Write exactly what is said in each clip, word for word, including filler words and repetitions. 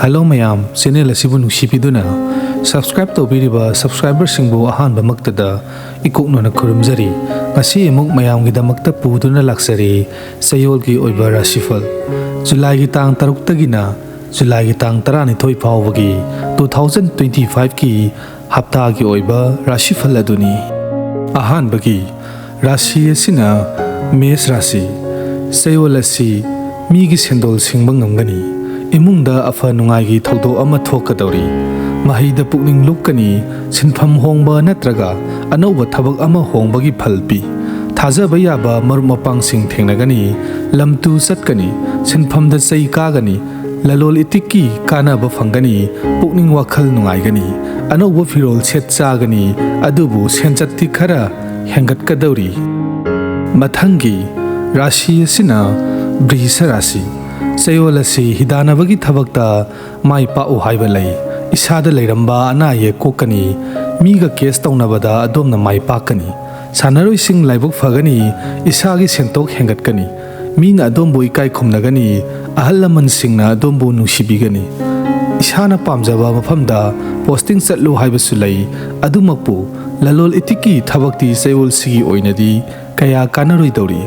Hello ꯃꯌꯥꯝ, channel ꯑꯁꯤꯕꯨ ꯅꯨꯡꯁꯤꯕꯤꯗꯨꯅ subscribe ꯇꯧꯕꯤꯔꯤꯕ ꯁꯕꯁꯀ꯭ꯔꯥꯏꯕꯔꯁꯤꯡꯕꯨ ꯑꯍꯥꯟꯕꯃꯛꯇꯗ ꯏꯀꯣꯛꯅꯅ ꯈꯨꯔꯨꯝꯖꯔꯤ꯫ ꯉꯁꯤ ꯑꯃꯨꯛ ꯃꯌꯥꯝꯒꯤꯗꯃꯛꯇ ꯄꯨꯗꯨꯅ ꯂꯥꯛꯆꯔꯤ ꯆꯌꯣꯜꯒꯤ ꯑꯣꯏꯕ ꯔꯥꯁꯤꯐꯜ꯫ ꯖꯨꯂꯥꯏꯒꯤ ꯇꯥꯡ ꯇꯔꯨꯛꯇꯒꯤꯅ ꯖꯨꯂꯥꯏꯒꯤ ꯇꯥꯡ ꯇꯔꯥꯅꯤꯊꯣꯏ ꯐꯥꯎꯕꯒꯤ ꯇꯨ ꯊꯥꯎꯖꯟ ꯇ꯭ꯋꯦꯟꯇꯤ ꯐꯥꯏꯚꯀꯤ ꯍꯞꯇꯥꯒꯤ ꯑꯣꯏꯕ ꯔꯥꯁꯤꯐꯜ ꯑꯗꯨꯅꯤ꯫ ꯑꯍꯥꯟꯕꯒꯤ ꯔꯥꯁꯤ ꯑꯁꯤꯅ ꯃꯦꯁ ꯔꯥꯁꯤ꯫ ꯆꯌꯣꯜ ꯑꯁꯤ ꯃꯤꯒꯤ ꯁꯦꯟꯗꯣꯜ ꯁꯤꯡꯕ ꯉꯝꯒꯅꯤ꯫ ꯏꯃꯨꯡꯗ ꯑꯐ ꯅꯨꯡꯉꯥꯏꯒꯤ ꯊꯧꯗꯣꯛ ꯑꯃ ꯊꯣꯛꯀꯗꯧꯔꯤ꯫ ꯃꯍꯩꯗ ꯄꯨꯛꯅꯤꯡ ꯂꯨꯞꯀꯅꯤ꯫ ꯁꯤꯟꯐꯝ ꯍꯣꯡꯕ ꯅꯠꯇ꯭ꯔꯒ ꯑꯅꯧꯕ ꯊꯕꯛ ꯑꯃ ꯍꯣꯡꯕꯒꯤ ꯐꯜ ꯄꯤ꯫ ꯊꯥꯖꯕ ꯌꯥꯕ ꯃꯔꯨꯞ ꯃꯄꯥꯡꯁꯤꯡ ꯊꯦꯡꯅꯒꯅꯤ꯫ ꯂꯝ ꯇꯨ ꯆꯠꯀꯅꯤ꯫ ꯁꯤꯟꯐꯝꯗ ꯆꯩ ꯀꯥꯒꯅꯤ꯫ ꯂꯂꯣꯜ ꯏꯇꯤꯛꯀꯤ ꯀꯥꯟꯅꯕ ꯐꯪꯒꯅꯤ꯫ ꯄꯨꯛꯅꯤꯡ ꯋꯥꯈꯜ ꯅꯨꯡꯉꯥꯏꯒꯅꯤ꯫ ꯑꯅꯧꯕ ꯐꯤꯔꯣꯜ ꯁꯦꯠ ꯆꯥꯒꯅꯤ꯫ ꯑꯗꯨꯕꯨ ꯁꯦꯟꯆꯠꯇꯤ ꯈꯔ ꯍꯦꯟꯒꯠꯀꯗꯧꯔꯤ꯫ ꯃꯊꯪꯒꯤ ꯔꯥꯁꯤ ꯑꯁꯤꯅ ꯕ꯭ꯔꯤꯁ ꯔꯥꯁꯤ꯫ ꯆꯌꯣꯜ ꯑꯁꯤ ꯍꯤꯗꯥꯟꯅꯕꯒꯤ ꯊꯕꯛꯇ ꯃꯥꯏ ꯄꯥꯛꯎ ꯍꯥꯏꯕ ꯂꯩ꯫ ꯏꯁꯥꯗ ꯂꯩꯔꯝꯕ ꯑꯅꯥ ꯑꯌꯦꯛ ꯀꯣꯛꯀꯅꯤ꯫ ꯃꯤꯒ ꯀꯦꯁ ꯇꯧꯅꯕꯗ ꯑꯗꯣꯝꯅ ꯃꯥꯏ ꯄꯥꯛꯀꯅꯤ꯫ ꯁꯥꯟꯅꯔꯣꯏꯁꯤꯡ ꯂꯥꯏꯕꯛ ꯐꯒꯅꯤ꯫ ꯏꯁꯥꯒꯤ ꯁꯦꯟꯊꯣꯛ ꯍꯦꯟꯒꯠꯀꯅꯤ꯫ ꯃꯤꯅ ꯑꯗꯣꯝꯕꯨ ꯏꯀꯥꯏ ꯈꯨꯝꯅꯒꯅꯤ꯫ ꯑꯍꯜ ꯂꯃꯟꯁꯤꯡꯅ ꯑꯗꯣꯝꯕꯨ ꯅꯨꯡꯁꯤꯕꯤꯒꯅꯤ꯫ ꯏꯁꯥꯅ ꯄꯥꯝꯖꯕ ꯃꯐꯝꯗ ꯄꯣꯁꯇꯤꯡ ꯆꯠꯂꯨ ꯍꯥꯏꯕꯁꯨ ꯂꯩ꯫ ꯑꯗꯨꯃꯛꯄꯨ ꯂꯂꯣꯜ ꯏꯇꯤꯛꯀꯤ ꯊꯕꯛꯇꯤ ꯆꯌꯣꯜꯁꯤꯒꯤ ꯑꯣꯏꯅꯗꯤ ꯀꯌꯥ ꯀꯥꯟꯅꯔꯣꯏꯗꯧꯔꯤ꯫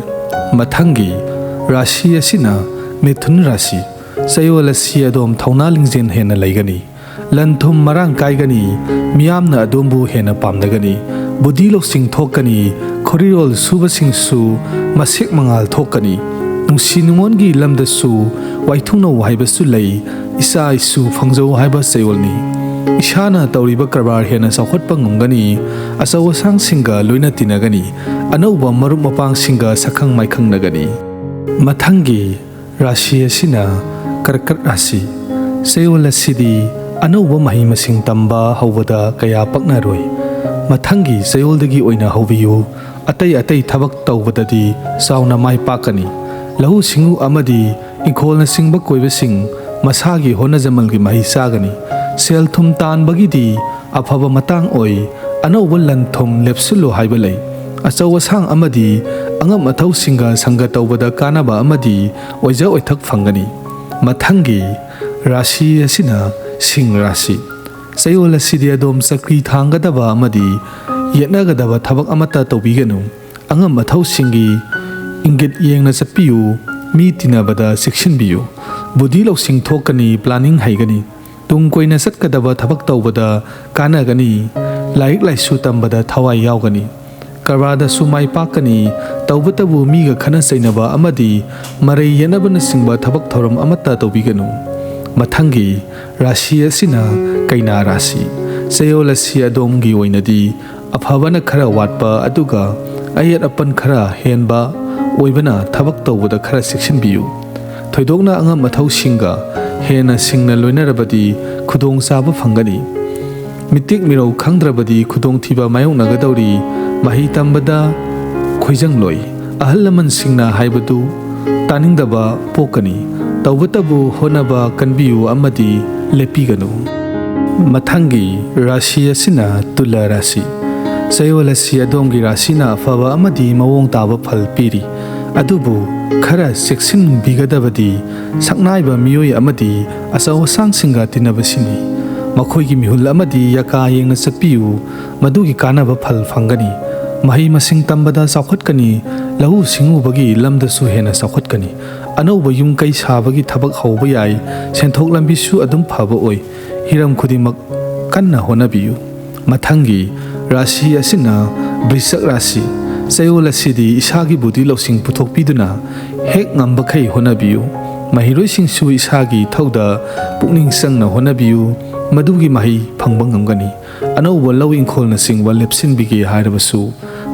ꯃꯊꯪꯒꯤ ꯔꯥꯁꯤ ꯑꯁꯤꯅ ꯃꯤꯊꯨꯟ ꯔꯥꯁꯤ꯫ ꯆꯌꯣꯜ ꯑꯁꯤ ꯑꯗꯣꯝ ꯊꯧꯅꯥ ꯂꯤꯡꯖꯦꯜ ꯍꯦꯟꯅ ꯂꯩꯒꯅꯤ꯫ ꯂꯟ ꯊꯨꯝ ꯃꯔꯥꯡ ꯀꯥꯏꯒꯅꯤ꯫ ꯃꯤꯌꯥꯝꯅ ꯑꯗꯣꯝꯕꯨ ꯍꯦꯟꯅ ꯄꯥꯝꯅꯒꯅꯤ꯫ ꯕꯨꯙꯤ ꯂꯧꯁꯤꯡ ꯊꯣꯛꯀꯅꯤ꯫ ꯈꯣꯔꯤꯔꯣꯜ ꯁꯨꯕꯁꯤꯡꯁꯨ ꯃꯁꯦꯛ ꯃꯉꯥꯜ ꯊꯣꯛꯀꯅꯤ꯫ ꯅꯨꯡꯁꯤ ꯅꯨꯡꯉꯣꯟꯒꯤ ꯂꯝꯗꯁꯨ ꯋꯥꯏꯊꯨꯡꯅꯧ ꯍꯥꯏꯕꯁꯨ ꯂꯩ꯫ ꯏꯆꯥ ꯏꯁꯨ ꯐꯪꯖꯧ ꯍꯥꯏꯕ ꯆꯌꯣꯜꯅꯤ꯫ ꯏꯁꯥꯅ ꯇꯧꯔꯤꯕ ꯀꯔꯕꯥꯔ ꯍꯦꯟꯅ ꯆꯥꯎꯈꯠꯄ ꯉꯝꯒꯅꯤ꯫ ꯑꯆꯧ ꯑꯁꯥꯡꯁꯤꯡꯒ ꯂꯣꯏꯅ ꯇꯤꯟꯅꯒꯅꯤ꯫ ꯑꯅꯧꯕ ꯃꯔꯨꯞ ꯃꯄꯥꯡꯁꯤꯡꯒ ꯁꯛꯈꯪ ꯃꯥꯏꯈꯪꯅꯒꯅꯤ꯫ ꯃꯊꯪꯒꯤ ꯔꯥꯁꯤ ꯑꯁꯤꯅ ꯀꯔꯀꯠ ꯔꯥꯁꯤ꯫ ꯆꯌꯣꯜ ꯑꯁꯤꯗꯤ ꯑꯅꯧꯕ ꯃꯍꯩ ꯃꯁꯤꯡ ꯇꯝꯕ ꯍꯧꯕꯗ ꯀꯌꯥ ꯄꯛꯅꯔꯣꯏ꯫ ꯃꯊꯪꯒꯤ ꯆꯌꯣꯜꯗꯒꯤ ꯑꯣꯏꯅ ꯍꯧꯕꯤꯌꯨ꯫ ꯑꯇꯩ ꯑꯇꯩ ꯊꯕꯛ ꯇꯧꯕꯗꯗꯤ ꯆꯥꯎꯅ ꯃꯥꯏ ꯄꯥꯛꯀꯅꯤ꯫ ꯂꯧꯎ ꯁꯤꯡꯎ ꯑꯃꯗꯤ ꯏꯪꯈꯣꯜꯅꯆꯤꯡꯕ ꯀꯣꯏꯕꯁꯤꯡ ꯃꯁꯥꯒꯤ ꯍꯣꯠꯅꯖꯃꯜꯒꯤ ꯃꯍꯩ ꯆꯥꯒꯅꯤ꯫ ꯁꯦꯜ ꯊꯨꯝ ꯇꯥꯟꯕꯒꯤꯗꯤ ꯑꯐꯕ ꯃꯇꯥꯡ ꯑꯣꯏ꯫ ꯑꯅꯧꯕ ꯂꯟ ꯊꯨꯝ ꯂꯦꯞꯁꯤꯜꯂꯨ ꯍꯥꯏꯕ ꯂꯩ꯫ ꯑꯆꯧ ꯑꯁꯥꯡ ꯑꯃꯗꯤ ꯑꯉꯝ ꯑꯊꯧꯁꯤꯡꯒ ꯁꯪꯒ ꯇꯧꯕꯗ ꯀꯥꯟꯅꯕ ꯑꯃꯗꯤ ꯑꯣꯏꯖ ꯑꯣꯏꯊꯛ ꯐꯪꯒꯅꯤ꯫ ꯃꯊꯪꯒꯤ ꯔꯥꯁꯤ ꯑꯁꯤꯅ ꯁꯤꯡ ꯔꯥꯁꯤ꯫ ꯆꯌꯣꯜ ꯑꯁꯤꯗꯤ ꯑꯗꯣꯝ ꯆꯀ꯭ꯔꯤ ꯊꯥꯡꯒꯗꯕ ꯑꯃꯗꯤ ꯌꯦꯠꯅꯒꯗꯕ ꯊꯕꯛ ꯑꯃꯠꯇ ꯇꯧꯕꯤꯒꯅꯨ꯫ ꯑꯉꯝ ꯑꯊꯧꯁꯤꯡꯒꯤ ꯏꯪꯒꯤꯠ ꯌꯦꯡꯅ ꯆꯠꯄꯤꯌꯨ꯫ ꯃꯤ ꯇꯤꯟꯅꯕꯗ ꯆꯦꯛꯁꯤꯟꯕꯤꯌꯨ꯫ ꯕꯨꯙꯤ ꯂꯧꯁꯤꯡ ꯊꯣꯛꯀꯅꯤ, planning ꯍꯩꯒꯅꯤ꯫ ꯇꯨꯡ ꯀꯣꯏꯅ ꯆꯠꯀꯗꯕ ꯊꯕꯛ ꯇꯧꯕꯗ ꯀꯥꯟꯅꯒꯅꯤ꯫ ꯂꯥꯏꯔꯤꯛ ꯂꯥꯏꯁꯨ ꯇꯝꯕꯗ ꯊꯋꯥꯏ ꯌꯥꯎꯒꯅꯤ꯫ ꯀꯔꯕꯥꯔꯗꯁꯨ ꯃꯥꯏ ꯄꯥꯛꯀꯅꯤ꯫ ꯇꯧꯕꯇꯕꯨ ꯃꯤꯒ ꯈꯠꯅ ꯆꯩꯅꯕ ꯑꯃꯗꯤ ꯃꯔꯩ ꯌꯦꯠꯅꯕꯅꯆꯤꯡꯕ ꯊꯕꯛ ꯊꯧꯔꯝ ꯑꯃꯠꯇ ꯇꯧꯕꯤꯒꯅꯨ꯫ ꯃꯊꯪꯒꯤ ꯔꯥꯁꯤ ꯑꯁꯤꯅ ꯀꯩꯅꯥ ꯔꯥꯁꯤ꯫ ꯆꯌꯣꯜ ꯑꯁꯤ ꯑꯗꯣꯝꯒꯤ ꯑꯣꯏꯅꯗꯤ ꯑꯐꯕꯅ ꯈꯔ ꯋꯥꯠꯄ ꯑꯗꯨꯒ ꯑꯌꯦꯠ ꯑꯄꯟ ꯈꯔ ꯍꯦꯟꯕ ꯑꯣꯏꯕꯅ ꯊꯕꯛ ꯇꯧꯕꯗ ꯈꯔ ꯆꯦꯛꯁꯤꯟꯕꯤꯌꯨ꯫ ꯊꯣꯏꯗꯣꯛꯅ ꯑꯉꯝ ꯑꯊꯧꯁꯤꯡꯒ ꯍꯦꯟꯅ ꯁꯤꯡꯅ ꯂꯣꯏꯅꯔꯕꯗꯤ ꯈꯨꯗꯣꯡꯆꯥꯕ ꯐꯪꯒꯅꯤ꯫ ꯃꯤꯇꯤꯛ ꯃꯤꯔꯧ ꯈꯪꯗ꯭ꯔꯕꯗꯤ ꯈꯨꯗꯣꯡꯊꯤꯕ ꯃꯥꯌꯣꯛꯅꯒꯗꯧꯔꯤ꯫ ꯃꯍꯩ ꯇꯝꯕꯗ ꯈꯣꯏꯖꯪꯂꯣꯏ꯫ ꯑꯍꯜ ꯂꯃꯟꯁꯤꯡꯅ ꯍꯥꯏꯕꯗꯨ ꯇꯥꯅꯤꯡꯗꯕ ꯄꯣꯛꯀꯅꯤ꯫ ꯇꯧꯕꯇꯕꯨ ꯍꯣꯠꯅꯕ ꯀꯟꯕꯤꯌꯨ ꯑꯃꯗꯤ ꯂꯦꯞꯄꯤꯒꯅꯨ꯫ ꯃꯊꯪꯒꯤ ꯔꯥꯁꯤ ꯑꯁꯤꯅ ꯇꯨꯂꯥ ꯔꯥꯁꯤ꯫ ꯆꯌꯣꯜ ꯑꯁꯤ ꯑꯗꯣꯝꯒꯤ ꯔꯥꯁꯤꯅ ꯑꯐꯕ ꯑꯃꯗꯤ ꯃꯑꯣꯡ ꯇꯥꯕ ꯐꯜ ꯄꯤꯔꯤ꯫ ꯑꯗꯨꯕꯨ ꯈꯔ ꯆꯦꯛꯁꯤꯟꯕꯤꯒꯗꯕꯗꯤ ꯁꯛꯅꯥꯏꯕ ꯃꯤꯑꯣꯏ ꯑꯃꯗꯤ ꯑꯆꯧ ꯑꯁꯥꯡꯁꯤꯡꯒ ꯇꯤꯟꯅꯕꯁꯤꯅꯤ꯫ ꯃꯈꯣꯏꯒꯤ ꯃꯤꯍꯨꯜ ꯑꯃꯗꯤ ꯌꯥꯀꯥ ꯌꯦꯡꯅ ꯆꯠꯄꯤꯌꯨ꯫ ꯃꯗꯨꯒꯤ ꯀꯥꯟꯅꯕ ꯐꯜ ꯐꯪꯒꯅꯤ꯫ ꯃꯍꯩ ꯃꯁꯤꯡ ꯇꯝꯕꯗ ꯆꯥꯎꯈꯠꯀꯅꯤ꯫ ꯂꯧꯎ ꯁꯤꯡꯎꯕꯒꯤ ꯂꯝꯗꯁꯨ ꯍꯦꯟꯅ ꯆꯥꯎꯈꯠꯀꯅꯤ꯫ ꯑꯅꯧꯕ ꯌꯨꯝ ꯀꯩ ꯁꯥꯕꯒꯤ ꯊꯕꯛ ꯍꯧꯕ ꯌꯥꯏ꯫ ꯁꯦꯟꯊꯣꯛ ꯂꯝꯕꯤꯁꯨ ꯑꯗꯨꯝ ꯐꯕ ꯑꯣꯏ꯫ ꯍꯤꯔꯝ ꯈꯨꯗꯤꯡꯃꯛ ꯀꯟꯅ ꯍꯣꯠꯅꯕꯤꯌꯨ꯫ ꯃꯊꯪꯒꯤ ꯔꯥꯁꯤ ꯑꯁꯤꯅ ꯕ꯭ꯔꯤꯁꯛ ꯔꯥꯁꯤ꯫ ꯆꯌꯣꯜ ꯑꯁꯤꯗꯤ ꯏꯁꯥꯒꯤ ꯕꯨꯙꯤ ꯂꯧꯁꯤꯡ ꯄꯨꯊꯣꯛꯄꯤꯗꯨꯅ ꯍꯦꯛ ꯉꯝꯕꯈꯩ ꯍꯣꯠꯅꯕꯤꯌꯨ꯫ ꯃꯍꯩꯔꯣꯏꯁꯤꯡꯁꯨ ꯏꯁꯥꯒꯤ ꯏꯊꯧꯗ ꯄꯨꯛꯅꯤꯡ ꯆꯪꯅ ꯍꯣꯠꯅꯕꯤꯌꯨ꯫ ꯃꯗꯨꯒꯤ ꯃꯍꯩ ꯐꯪꯕ ꯉꯝꯒꯅꯤ꯫ ꯑꯅꯧꯕ ꯂꯧ ꯏꯪꯈꯣꯜꯅꯆꯤꯡꯕ ꯂꯦꯞꯁꯤꯟꯕꯤꯒꯦ ꯍꯥꯏꯔꯕꯁꯨ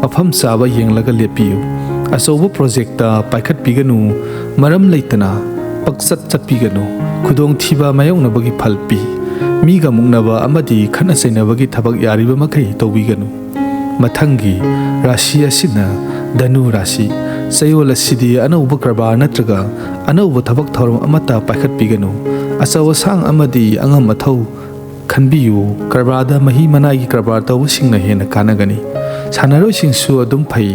ꯃꯐꯝ ꯆꯥꯕ ꯌꯦꯡꯂꯒ ꯂꯦꯞꯄꯤꯌꯨ꯫ ꯑꯆꯧꯕ ꯄ꯭ꯔꯣꯖꯦꯛꯇ ꯄꯥꯏꯈꯠꯄꯤꯒꯅꯨ꯫ ꯃꯔꯝ ꯂꯩꯇꯅ ꯄꯛꯆꯠ ꯆꯠꯄꯤꯒꯅꯨ꯫ ꯈꯨꯗꯣꯡꯊꯤꯕ ꯃꯥꯌꯣꯛꯅꯕꯒꯤ ꯐꯜ ꯄꯤ꯫ ꯃꯤꯒ ꯃꯨꯛꯅꯕ ꯑꯃꯗꯤ ꯈꯠꯅ ꯆꯩꯅꯕꯒꯤ ꯊꯕꯛ ꯌꯥꯔꯤꯕ ꯃꯈꯩ ꯇꯧꯕꯤꯒꯅꯨ꯫ ꯃꯊꯪꯒꯤ ꯔꯥꯁꯤ ꯑꯁꯤꯅ ꯙꯅꯨ ꯔꯥꯁꯤ꯫ ꯆꯌꯣꯜ ꯑꯁꯤꯗꯤ ꯑꯅꯧꯕ ꯀꯔꯕꯥꯔ ꯅꯠꯇ꯭ꯔꯒ ꯑꯅꯧꯕ ꯊꯕꯛ ꯊꯧꯔꯝ ꯑꯃꯠꯇ ꯄꯥꯏꯈꯠꯄꯤꯒꯅꯨ꯫ ꯑꯆꯧ ꯑꯁꯥꯡ ꯑꯃꯗꯤ ꯑꯉꯝ ꯑꯊꯧ ꯈꯟꯕꯤꯌꯨ꯫ ꯀꯔꯕꯥꯔꯗ ꯃꯍꯤ ꯃꯅꯥꯏꯒꯤ ꯀꯔꯕꯥꯔ ꯇꯧꯕꯁꯤꯡꯅ ꯍꯦꯟꯅ ꯀꯥꯟꯅꯒꯅꯤ꯫ ꯁꯥꯟꯅꯔꯣꯏꯁꯤꯡꯁꯨ ꯑꯗꯨꯝ ꯐꯩ꯫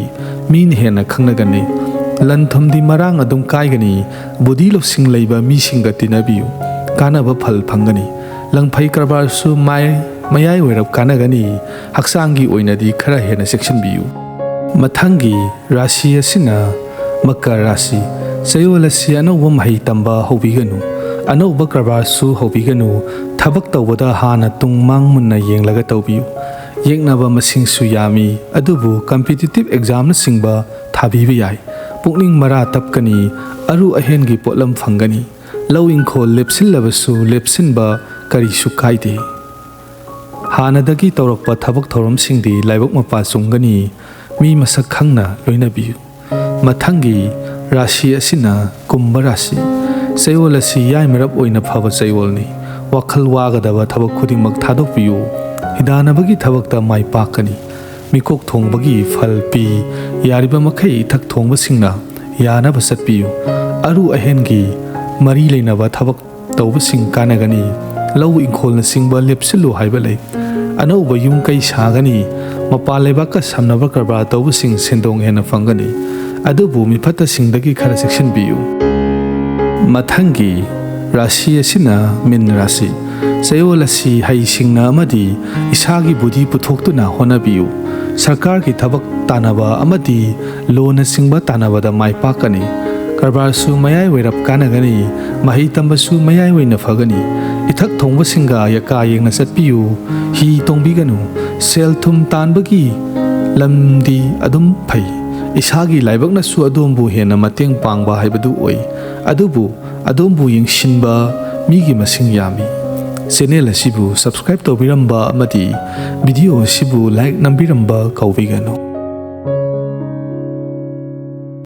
ꯃꯤꯅ ꯍꯦꯟꯅ ꯈꯪꯅꯒꯅꯤ꯫ ꯂꯟ ꯊꯨꯝꯗꯤ ꯃꯔꯥꯡ ꯑꯗꯨꯝ ꯀꯥꯏꯒꯅꯤ꯫ ꯕꯨꯙꯤ ꯂꯧꯁꯤꯡ ꯂꯩꯕ ꯃꯤꯁꯤꯡꯒ ꯇꯤꯟꯅꯕꯤꯌꯨ꯫ ꯀꯥꯟꯅꯕ ꯐꯜ ꯐꯪꯒꯅꯤ꯫ ꯂꯪꯐꯩ ꯀꯔꯕꯥꯔꯁꯨ ꯃꯥꯏ-, ꯃꯌꯥꯏ ꯑꯣꯏꯔꯞ ꯀꯥꯟꯅꯒꯅꯤ꯫ ꯍꯛꯆꯥꯡꯒꯤ ꯑꯣꯏꯅꯗꯤ ꯈꯔ ꯍꯦꯟꯅ ꯆꯦꯛꯁꯤꯟꯕꯤꯌꯨ꯫ ꯃꯊꯪꯒꯤ ꯔꯥꯁꯤ ꯑꯁꯤꯅ ꯃꯀꯔ ꯔꯥꯁꯤ꯫ ꯆꯌꯣꯜ ꯑꯁꯤ ꯑꯅꯧꯕ ꯃꯍꯩ ꯇꯝꯕ ꯍꯧꯕꯤꯒꯅꯨ꯫ ꯑꯅꯧꯕ ꯀꯔꯕꯥꯔꯁꯨ ꯍꯧꯕꯤꯒꯅꯨ꯫ ꯊꯕꯛ ꯇꯧꯕꯗ ꯍꯥꯟꯅ ꯇꯨꯡ ꯃꯥꯡ ꯃꯨꯟꯅ ꯌꯦꯡꯂꯒ ꯇꯧꯕꯤꯌꯨ꯫ ꯌꯦꯛꯅꯕ ꯃꯁꯤꯡꯁꯨ ꯌꯥꯝꯃꯤ, ꯑꯗꯨꯕꯨ competitive examꯅꯆꯤꯡꯕ ꯊꯥꯕꯤꯕ ꯌꯥꯏ꯫ ꯄꯨꯛꯅꯤꯡ ꯃꯔꯥ ꯇꯞꯀꯅꯤ꯫ ꯑꯔꯨ ꯑꯍꯦꯟꯒꯤ ꯄꯣꯠꯂꯝ ꯐꯪꯒꯅꯤ꯫ ꯂꯧ ꯏꯪꯈꯣꯜ ꯂꯦꯞꯁꯤꯜꯂꯕꯁꯨ ꯂꯦꯞꯁꯤꯟꯕ ꯀꯔꯤꯁꯨ ꯀꯥꯏꯗꯦ꯫ ꯍꯥꯟꯅꯗꯒꯤ ꯇꯧꯔꯛꯄ ꯊꯕꯛ ꯊꯧꯔꯝꯁꯤꯡꯗꯤ ꯂꯥꯏꯕꯛ ꯃꯄꯥ ꯆꯨꯝꯒꯅꯤ꯫ ꯃꯤ ꯃꯁꯛ ꯈꯪꯅ ꯂꯣꯏꯅꯕꯤꯌꯨ꯫ ꯃꯊꯪꯒꯤ ꯔꯥꯁꯤ ꯑꯁꯤꯅ ꯀꯨꯝꯚ ꯔꯥꯁꯤ꯫ ꯆꯌꯣꯜ ꯑꯁꯤ ꯌꯥꯏꯃꯔꯞ ꯑꯣꯏꯅ ꯐꯕ ꯆꯌꯣꯜꯅꯤ꯫ ꯋꯥꯈꯜ ꯋꯥꯒꯗꯕ ꯊꯕꯛ ꯈꯨꯗꯤꯡꯃꯛ ꯊꯥꯗꯣꯛꯄꯤꯌꯨ꯫ ꯍꯤꯗꯥꯟꯅꯕꯒꯤ ꯊꯕꯛꯇ ꯃꯥꯏ ꯄꯥꯛꯀꯅꯤ꯫ ꯃꯤꯀꯣꯛ ꯊꯣꯡꯕꯒꯤ ꯐꯜ ꯄꯤ꯫ ꯌꯥꯔꯤꯕ ꯃꯈꯩ ꯏꯊꯛ ꯊꯣꯡꯕꯁꯤꯡꯅ ꯌꯥꯅꯕ ꯆꯠꯄꯤꯌꯨ꯫ ꯑꯔꯨ ꯑꯍꯦꯟꯒꯤ ꯃꯔꯤ ꯂꯩꯅꯕ ꯊꯕꯛ ꯇꯧꯕꯁꯤꯡ ꯀꯥꯟꯅꯒꯅꯤ꯫ ꯂꯧ ꯏꯪꯈꯣꯜꯅꯆꯤꯡꯕ ꯂꯦꯞꯁꯤꯜꯂꯨ ꯍꯥꯏꯕ ꯂꯩ꯫ ꯑꯅꯧꯕ ꯌꯨꯝ ꯀꯩ ꯁꯥꯒꯅꯤ꯫ ꯃꯄꯥꯟ ꯂꯩꯕꯥꯛꯀ ꯁꯝꯅꯕ ꯀꯔꯕꯥꯔ ꯇꯧꯕꯁꯤꯡ ꯁꯦꯟꯗꯣꯡ ꯍꯦꯟꯅ ꯐꯪꯒꯅꯤ꯫ ꯑꯗꯨꯕꯨ ꯃꯤꯐꯠꯇꯁꯤꯡꯗꯒꯤ ꯈꯔ ꯆꯦꯛꯁꯤꯟꯕꯤꯌꯨ꯫ ꯃꯊꯪꯒꯤ ꯔꯥꯁꯤ ꯑꯁꯤꯅ ꯃꯤꯟ ꯔꯥꯁꯤ꯫ ꯆꯌꯣꯜ ꯑꯁꯤ ꯍꯩꯁꯤꯡꯅ ꯑꯃꯗꯤ ꯏꯁꯥꯒꯤ ꯕꯨꯙꯤ ꯄꯨꯊꯣꯛꯇꯨꯅ ꯍꯣꯠꯅꯕꯤꯌꯨ꯫ ꯁꯔꯀꯥꯔꯒꯤ ꯊꯕꯛ ꯇꯥꯟꯅꯕ ꯑꯃꯗꯤ ꯂꯣꯟꯅꯆꯤꯡꯕ ꯇꯥꯟꯅꯕꯗ ꯃꯥꯏ ꯄꯥꯛꯀꯅꯤ꯫ ꯀꯔꯕꯥꯔꯁꯨ ꯃꯌꯥꯏ ꯑꯣꯏꯔꯞ ꯀꯥꯟꯅꯒꯅꯤ꯫ ꯃꯍꯩ ꯇꯝꯕꯁꯨ ꯃꯌꯥꯏ ꯑꯣꯏꯅ ꯐꯒꯅꯤ꯫ ꯏꯊꯛ ꯊꯣꯡꯕꯁꯤꯡꯒ ꯌꯀꯥ ꯌꯦꯡꯅ ꯆꯠꯄꯤꯌꯨ꯫ ꯍꯤ ꯇꯣꯡꯕꯤꯒꯅꯨ꯫ ꯁꯦꯜ ꯊꯨꯝ ꯇꯥꯟꯕꯒꯤ ꯂꯝꯗꯤ ꯑꯗꯨꯝ ꯐꯩ꯫ ꯏꯁꯥꯒꯤ ꯂꯥꯏꯕꯛꯅꯁꯨ ꯑꯗꯣꯝꯕꯨ ꯍꯦꯟꯅ ꯃꯇꯦꯡ ꯄꯥꯡꯕ ꯍꯥꯏꯕꯗꯨ ꯑꯣꯏ꯫ ꯑꯗꯨꯕꯨ ꯑꯗꯣꯝꯕꯨ ꯌꯦꯡꯁꯤꯟꯕ ꯃꯤꯒꯤ ꯃꯁꯤꯡ ꯌꯥꯝꯃꯤ꯫ ꯆꯦꯅꯦꯜ ꯑꯁꯤꯕꯨ subscribe ꯇꯧꯕꯤꯔꯝꯕ ꯑꯃꯗꯤ video ꯑꯁꯤꯕꯨ like ꯅꯝꯕꯤꯔꯝꯕ ꯀꯥꯎꯕꯤꯒꯅꯨ꯫